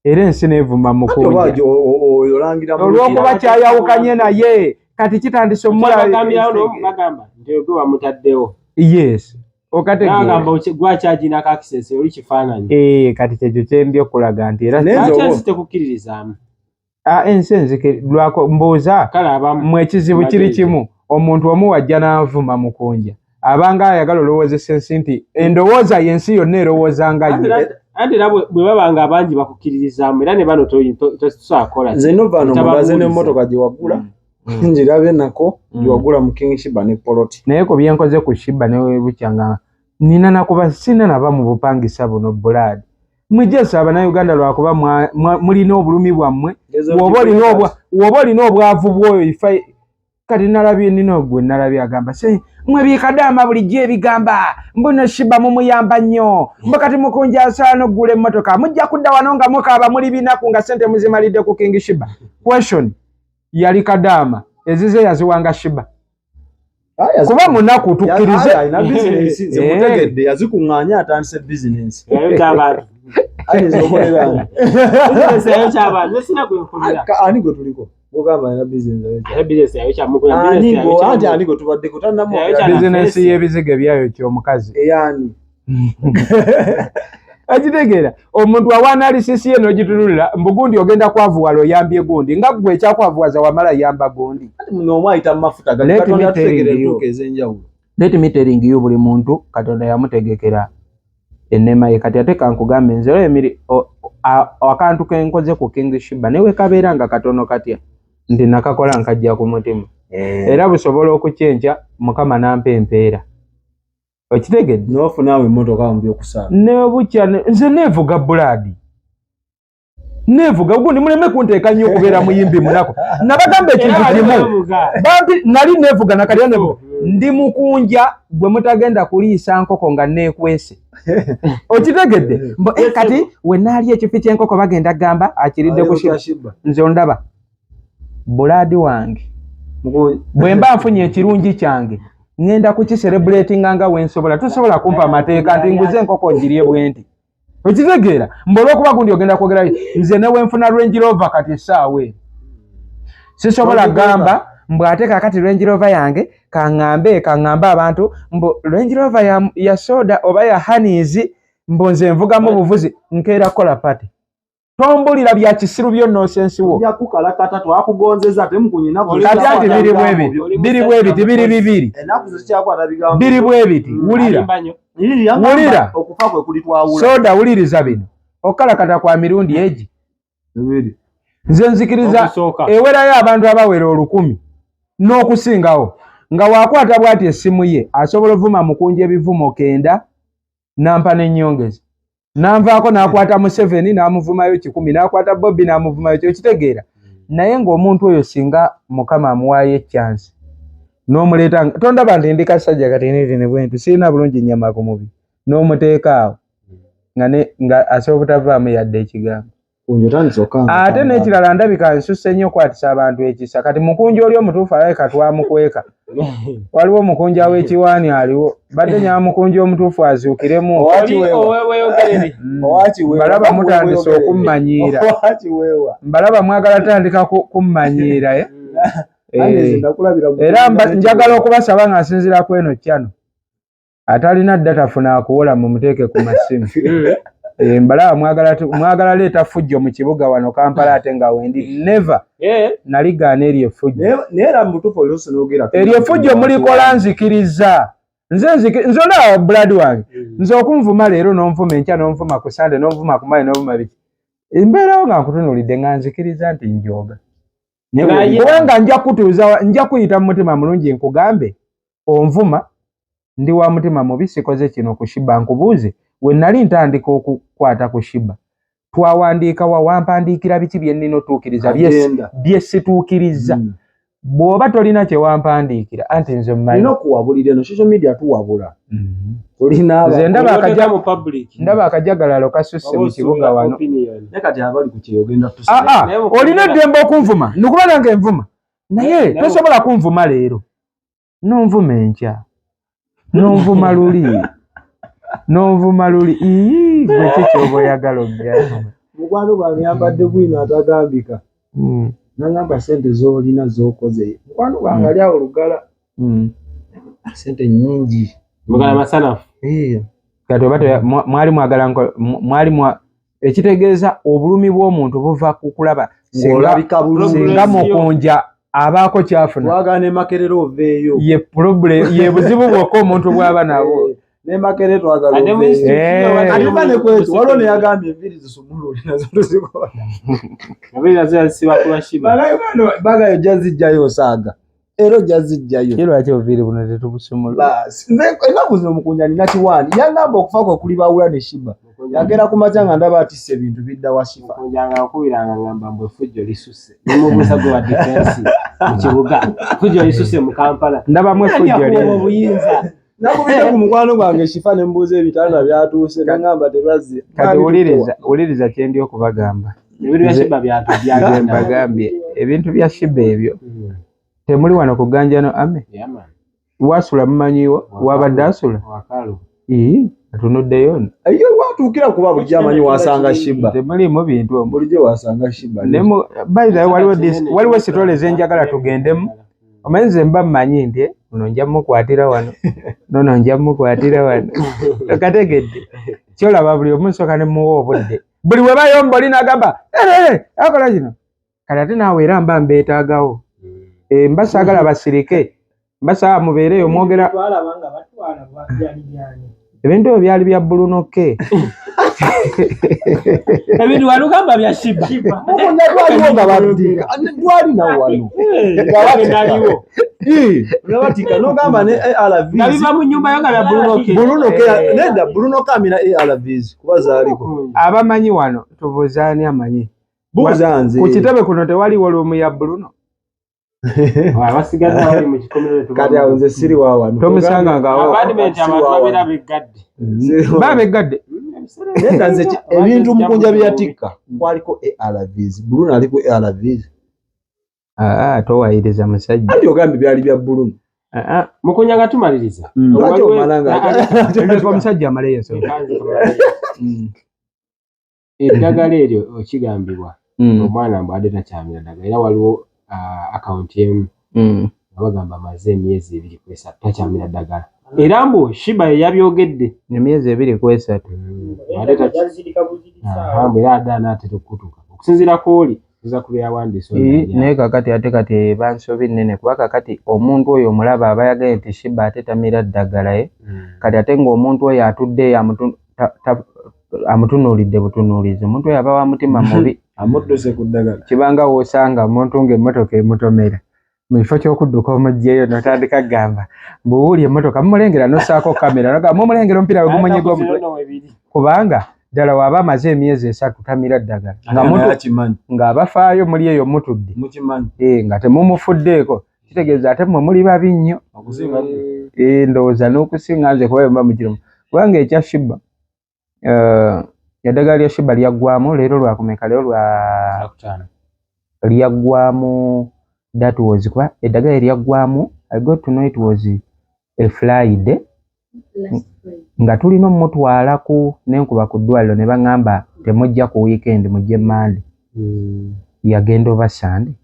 era ensi n'evuma mukunja. Olw'okuba kyayawukanye naye kati kitandise omulaba. Nti gwe wamutaddewo. Yes. Okategeera. N'agamba gwakyagina access oli kifaananyi. Kati kyekyo kye ndi okulaga nti era lwaki ensi tekukkiririzaamu? Ensi enzike lwako mbuuza mmwe ekizibu kiri kimu omuntu omu wajja n'anvuma mukunja abanga ayagala olowoozesa ensi nti endowooza y'ensi yonna erowooza nga ye. Anti era bwe baba nga abangi bakukkiririzaamu era ne bano tosobola. Nze nno vano mulaze n'emmotoka gye wagula ngirabe nako gye wagula mu King Shiba ne poloti. Naye ku bye nkoze ku Shiba ne bukya nga nina nakuba sina naba mu bupangisa buno bulaadi. Mujesa Abannayuganda lwakuba mulina obulumi bwammwe. Woba olina obwavu bwoyo ifa kati nalabye nina gwe nalabye agamba se mwe bikadaama bulijjo ebigamba mbuno Shiba mumuyamba nnyo, mbu kati Mukunja asaana oggula emmotoka, mujja kudda wano nga mukaaba muli binaku nga ssente muzimalidde ku King Shiba. Question, yali kadaama ezize yaziwanga Shiba kuba munaku tukkirize. Alina bizinensi nze mutegedde, yazikuŋŋaanya atandise bizinensi. Ayinza okolera ani gwe tuliko gugamba alina bizinensi anti ani gwe tubaddeko tannamwogera bizinensi y'ebizigo ebyayokya omukazi eyani ekitegeera omuntu awa analysis ye n'ogitunulira mbu gundi ogenda kwavuwala oyambye gundi nga ggwe ekyakwavuwaza wamala yamba gundi. Anti muno omu ayita mu mafuta Let me Katonda atutegera tell you. entuuko ez'enjawulo. Let me telling you, buli muntu Katonda yamutegekera ennema ye. Kati ate kankugambe nze olwo emiri akantu ke nkoze ku King Shiba ne we kabeera nga katono katya nti nakakola nkajja ku mutima era busobola okukyenkya Mukama n'ampa empeera, okitegedde? N'ofunaawo emmotoka mu byokusaaga. Nebukya nze neevuga bulaadi neevuga gundi muleme kunteeka nnyo okubeera muyimbi munaku. Nabagamba ekintu kimu bambi nali neevuga nakati neevuga ndi mukunja gwe mutagenda kuliisa nkoko nga neekwese, okitegedde? Mbu kati we naalya ekifi ky'enkoko bagenda gamba akiridde ku Shiba. Nze ondaba bulaadi wange bwe mba nfunye ekirungi kyange ŋŋenda kukiserebuletinga nga wensobola. Tosobola kumpa amateeka nti nguze enkoko ngirye bwe nti, okitegeera? Mbu olw'okuba gundi ogenda kwogera nze ne wenfuna Range Rover kati essaawa eno sisobola gamba mbu ate kakati Range Rover yange kaŋŋambe abantu mbu Range Rover ya soda oba ya Hanis, mbu nze nvugamu buvuzi nkeera kukola party. Tombulira bya kisiru byo nonsense wo. Kukalakata twakugonzeza ate mukunyina. Kati anti biri bwe biti, biri bwe biti, biri bibiri. Ennaku zikyakwata bigambo. Biri bwe biti, wulira. Wulira. Okufa kwe kulitwawula. Soda wuliriza bino, okukalakata kwa mirundi egi nze nzikiriza ewerayo abantu abawera 1000 n'okusingawo nga wakwata bw'ati essimu ye asobola ovuma Mukunja ebivumo 9 nampa n'ennyongeza nanvaako n'akwata Museveni n'amuvumayo 100 n'akwata Bobi n'amuvumayo kyo, okitegeera? Naye ng'omuntu oyo singa Mukama amuwaayo ecyansi n'omuleeta, tondaba nti ndi kasajja katinitini bwe nti sirina bulungi nnyama ku mubiri, n'omuteeka awo nga asobola obutavaamu yadde ekigambo. Ate n'ekirala ndabika nsusse nnyo okwatisa abantu ekisa. Kati Mukunja oli omutuufu alabika twamukweka, waliwo omukunja w'ekiwaani aliwo, badde nyaba mukunja omutuufu azuukiremu. Mbalaba mutandise okummanyiira, mbalaba mwagala tandika kummanyiira. Era njagala okubasaba nga nsinziira ku eno channel, atalina data funa akuwola mumuteeke ku masimu. Mbalaba mwagala leeta fujjo mu kibuga wano Kampala ate nga wendi never naligaana eryo effujjo. Eryo effujjo mulikola nzikiriza nze nze olaba blood wange nze okunvuma leero n'onvuma enkya n'onvuma ku Sande n'onvuma ku Mayi n'onvuma biki mbeerawo nga nkutunuulidde nga nzikiriza nti njooga kubanga nja kutuuza nja kuyita mu mutima mulungi nkugambe onvuma ndi wa mutima mubi sikoze kino ku Shiba. Nkubuuze we nali ntandika okukwata ku Shiba twawandiika wa wampandiikira biki bye nnina otuukiriza bye situukiriza? Bw'oba tolina kye wampandiikira anti nze mmanyi olina okuwabulira eno social media tuwabula olina nze ndaba akajagalalo kasusse mu kibuga wano. Naye kati abali ku kyeyo ogenda olina eddembe okunvuma nikuba nange nvuma naye tosobola kunvuma leero n'onvuma enkya n'onvuma luli n'onvuma luli ii gwe ki kyoba oyagala obyasoma. Mukwano gwange yambadde bwino atagambika nangamba sente z'olina z'okoze mukwano gwange ali awo Lugala sente nnyingi. Lugala masanafu. Kati oba mwali mwagala mwali ekitegeeza obulumi bw'omuntu buva ku kulaba singa Mukunja abaako kyafuna twagala ne Makerere oveeyo ye problem ye buzibu bwokka omuntu bw'aba nabwo. Ne Makerere twagala oveeyo ate ba ne kwetu waliwo ne yagambye enviiri zisumulule nazo tuzikola enviiri nazo yazisiba ku Shiba bagayo ojja zijjayo osaaga era ojja zijjayo. Lwaki obuviiri buno tetubusumulula? Nze ennaku zino Mukunja nina kiwaani yangamba okufa kwe kulibawula ne Shiba. Yagera ku makya nga ndaba atisse ebintu bidda wa Shifa. Mukunja nga nkubiranga ngamba mbu effujjo lisuse. Nemubuuza gwe wa defense mu kibuga. Effujjo lisuse mu Kampala. Ndabamu Ani effujjo akuwa lingi. obuyinza? Nakubidde ku mukwano gwange Shifa ne mbuuza ebitanda byatuuse nangamba tebazze. Kati wuliriza, wuliriza kye ndi okubagamba. Ebintu bya Shiba byatu Nze byagenda. mbagambye ebintu bya Shiba ebyo temuli wano ku Ganjano Army. Yeah, man. Wasula mumanyiwo wabadde asula. Wakalu. Ii, atunuddeyo nno. Eyo watuukira kuba bulijjo amanyi wasanga Shiba. Temuliimu bintu omwo. Bulijjo wasanga Shiba. Ne mu- by the way, waliwo waliwo sitole zenjagala tugendemu. Omanyi nze mba mmanyi nti ono nja mukwatira wano, nono nja mukwatira wano. Okategedde. Kyolaba buli omu nsooka ne muwa obudde. Buli we bayomba oli n'agamba, "Eh, akola kino." Kati ate naawe era mba mbeetaagawo. Mba saagala basirike. Mba saagala mubeereyo mwogera. Twalaba nga batwala byali byani. Ebintu ebyo byali bya Bruno K. Ebintu walugamba bya Shiba. Mukunja twaliwo nga batika. Twali nawo wano. Nga naliwo. Nga batika n'ogamba ne ARVs. Nga biva mu nnyumba yo nga bya Bruno K. Bruno K nedda Bruno K amira ARVs kuba zaaliko. Abamanyi wano tubuuze ani amanyi. Buuza nze. Ku kitebe kuno tewaliwo luumu ya Bruno. Abasigadde abali mu kikomero Kati awo nze siri wa wano. Tomusanga nga awo. Apartment abantu babeera beggadde. Ba beggadde. Nedda nze ebintu Mukunja bye yatikka kwaliko ARVs. Bruno ali ku ARVs. Ah, towayiriza musajja. Anti ogambye byali bya Bruno. Ah, ah. Mukunja nga tumaliriza. Lwaki omala nga Leka omusajja amaleyo ensonga. Eddagala eryo okigambibwa omwana mbu adde takyamira ddagala era waliwo akawunti emu nga bagamba amaze emyezi 2 ku 3 takyamira ddagala era mbu Shiba ye yabyogedde Emyezi 2 ku 3. Yazirika buzirisa. Mbu era adde anaatera okukutuka okusinziira ku oli tuza ku byawandiise Naye kakati ate kati bansobi nnene kuba kakati omuntu oyo omulaba aba yagambye nti Shiba ate tamira ddagala ye kati ate ng'omuntu oyo atudde eyo amutunuulidde butunuulizi omuntu oyo aba wa mutima mubi amudduse ku ddagala. Kibanga w'osanga omuntu ng'emmotoka emutomera mu kifo ky'okudduka omuggyeyo n'otandika kugamba mbuwuli emmotoka mumulengera n'ossaako kamera n'ogamba mumulengera omupiira we gumunyiga omutwe kubanga ddala w'aba amaze emyezi 3 tamira ddagala ng'abafaayo muli eyo mutudde nga temumufuddeeko kitegeeza ate mmwe muli babi nnyo. Ndowooza n'okusinga nze kuba mba mugirimu kubanga ekya Shiba eddagala lya Shiba lyaggwamu leero lwakumeka leero lwa lyaggwamu that was kuba eddagala lyaggwamu I got to know it was a Friday nga tulina omutwalako n'enkuba ku ddwaliro ne baŋŋamba temujja ku weekend mujje Monday. Yagenda oba Sunday?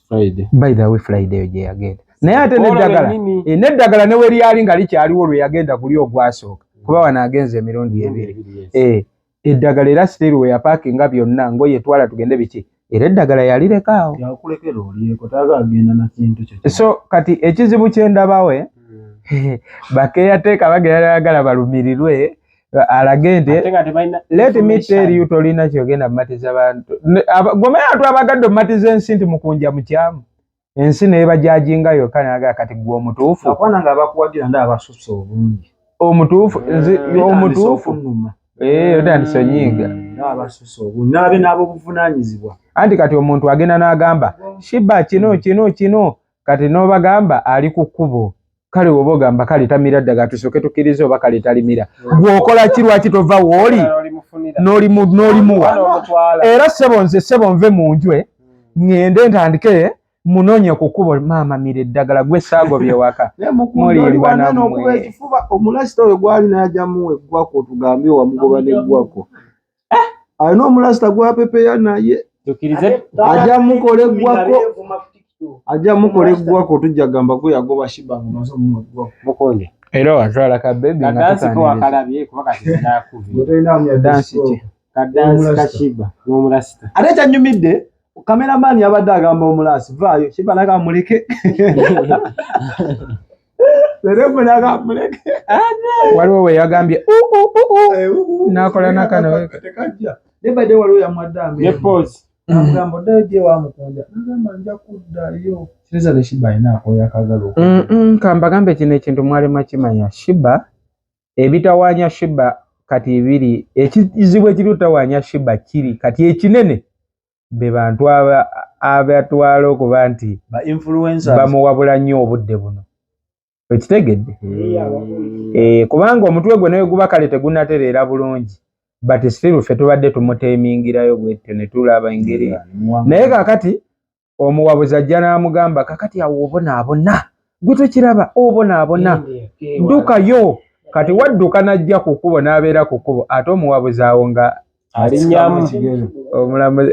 Friday. By the way Friday eyo gye yagenda. Naye ate n'eddagala n'eddagala ne we lyali nga likyaliwo lwe yagenda kuli ogwasooka kuba wano agenze emirundi 2. Eddagala era still we yapaakinga byonna ngoye twala tugende biki era eddagala yalirekaawo. Yakulekera olyeko tayagala kugenda na kintu kyo. So kati ekizibu kye ndabawe bakeyateeka bagenda bayagala balumirirwe alage nti let me tell you tolina kyogenda mumatiza bantu. Gwe abantu abagadde omumatiza ensi nti mukunja mukyamu ensi n'ebajajinga yokka n'agala kati gwe omutuufu. Akwana nga abakuwagira ndaba basusse obungi. Omutuufu omutuufu. Otandise onyiiga. Ndaba basusse obungi n'abe n'abobuvunaanyizibwa. Anti kati omuntu agenda n'agamba Shiba kino kino kino kati n'obagamba ali ku kkubo. Kale oba ogamba kale tamira ddagala tusooke tukkirize oba kale talimira. Gwe okola ki lwaki tova w'oli n'olimuwa. Era ssebo nze ssebo nve mu nju ŋŋende ntandike munoonye ku kkubo maama mira eddagala gwe saagobye waka. Mulimba nammwe. Ekifuba omulasita oyo gwali naye ajja muwa eggwako tugambe wamugoba n'eggwako. Alina omulasita gwapepeya naye. Ajja mukola eggwako. Ajja mukola eggwako tujja gamba gwe yagoba Shiba ng'omaze omuwa eggwako. Mukonde. Era watwala ka baby nga Kadansi ko tukaaniriza. wakalabye kuba kati sinakuvi. Dansi ki? Kadansi ka Shiba n'omulasita. Ate kyanyumidde kameramani yabadde agamba omulasi vaayo Shiba n'agamba muleke. Leero gwe n'agamba muleke. Waliwo we yagambye n'akola n'akano. Tekajja. Naye badde waliwo yamuwadde Ne pause. Namugamba oddayo gye wamukunja. Nagamba nja kuddayo. Kireza ne Shiba alina akooya akagala Kambagambe kino ekintu mwali mwakimanya. Shiba ebitawaanya Shiba Kati biri ekizibu ekiri otawaanya Sheebah kiri kati ekinene be bantu abatwala okuba nti Ba influencers. bamuwabula nnyo obudde buno, okitegedde? Kubanga omutwe gwe naye guba kale tegunatereera bulungi, but still ffe tubadde tumuteemingirayo bwetyo ne tulaba engeri. Naye kakati omuwabuzi ajja n'amugamba, kakati awo obonaabona, gwe tokiraba obonaabona, ddukayo. Kati wadduka n'ajja ku kkubo n'abeera ku kkubo, ate omuwabuzi awo nga alinnyamu.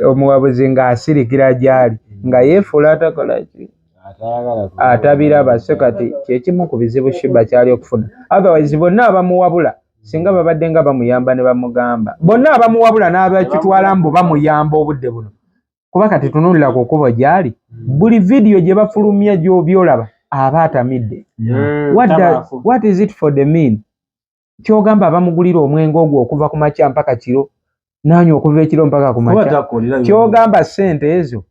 Omuwabuzi ng'asirikira gy'ali nga yeefuula atakola ki, atabiraba. So kati kyekimu ku bizibu Sheebah kyali okufuna. Otherwise bonna abamuwabula singa babadde nga bamuyamba ne bamugamba, bonna abamuwabula n'abakitwala mbu bamuyamba obudde buno, kuba kati tunuulira ku kkubo gy'ali, buli vidiyo gye bafulumya gy'obyolaba aba atamidde. What is it for the mean? Kyogamba abamugulira omwenge ogwo okuva ku makya mpaka kiro, nanywa okuva ekiro mpaka ku makya, kyogamba ssente ezo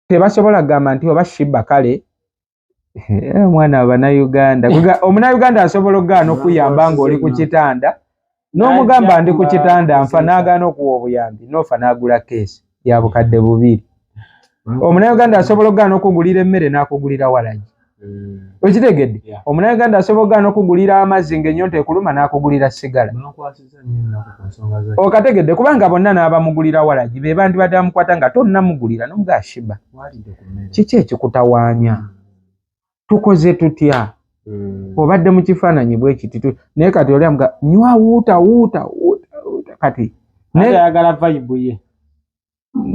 tebasobola kugamba nti oba Sheebah kale omwana wa bannayuganda. Omunnayuganda asobola okugaana okuyamba ng'oli ku kitanda, n'omugamba ndi ku kitanda nfa, n'agaana okuwa obuyambi, n'ofa n'agula keesi ya 2000. Omunnayuganda asobola okugaana okugulira emmere n'akugulira walagi, okitegedde? Omunnayuganda asobola okugaana okugulira amazzi ng'ennyonta ekuluma n'akugulira sigala, okategedde? Kubanga bonna n'abamugulira walagi be bandibadde bamukwata nga tonnamugulira n'omugaa, Sheebah, kiki ekikutawaanya? Tukoze tutya? Obadde mu kifaananyi bwe kiti, naye kati oli amuga nywa wuuta wuuta wuuta wuuta kati ayagala vibe ye.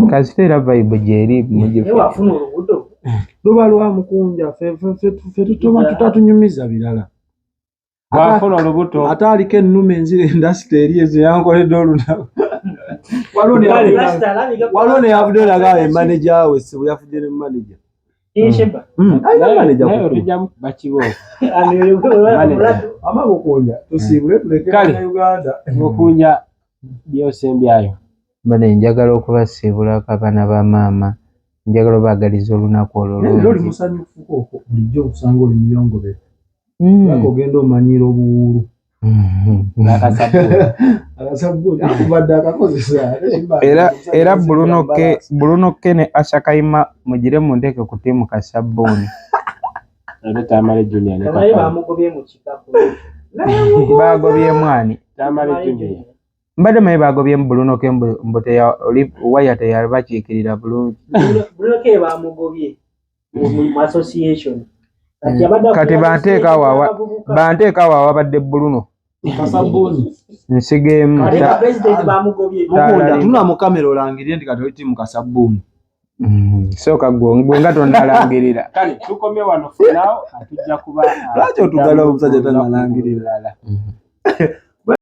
Kasita era vibe gyeri mugifo. Wafuna olubuto. Luba lwa mukunja, ffe tutoba tutatunyumiza birala. Bwafuna olubuto. Ate aliko ennume enzira endasita eri ezo yankoledde olunaku. Waliwo neyavuddeyo nagamba emaneja we sebo yafudde ne maneja. Alina maneja. Naye otujjamu bakibooko. Ama mukunja tusiibule tuleke Kale. Bannayuganda. Mukunja, byosembyayo? Bane njagala okubasiibulako abaana ba maama, njagala obaagaliza olunaku olwo Naye era oli olungi. musanyufuko okwo bulijjo okusanga oli muyongobere. Lwaki ogenda omanyiira obuwuulu? N'akasabbuuni. Akasabbuuni akubadde akakozesa. Era Bruno K ne Asakaima mugire munteeke ku ttiimu kasabbuuni. Ate Tamale Junior ne Tamale Kakalu. bamugobye mu kikapu. Bagobyemu ani? Tamale Junior. Mbadde manyi bagobyemu Bruno K mbu waya teyabakiikirira bulungi. Bruno K bamugobye mu association. Kati abadde Kati akulira banteeka awo abavubuka. Banteeka awo awabadde Bruno. Kasabbuuni. Nsigeemu. Ate nga president bamugobye. Mukunda tuna mu kamera olangirire nti kati oli ttiimu kasabbuuni. Sooka gwe nga tonnalangirira. Kale tukomye wano for now, tujja kuba Lwaki otugala omusajja tannalangirira? Olulala.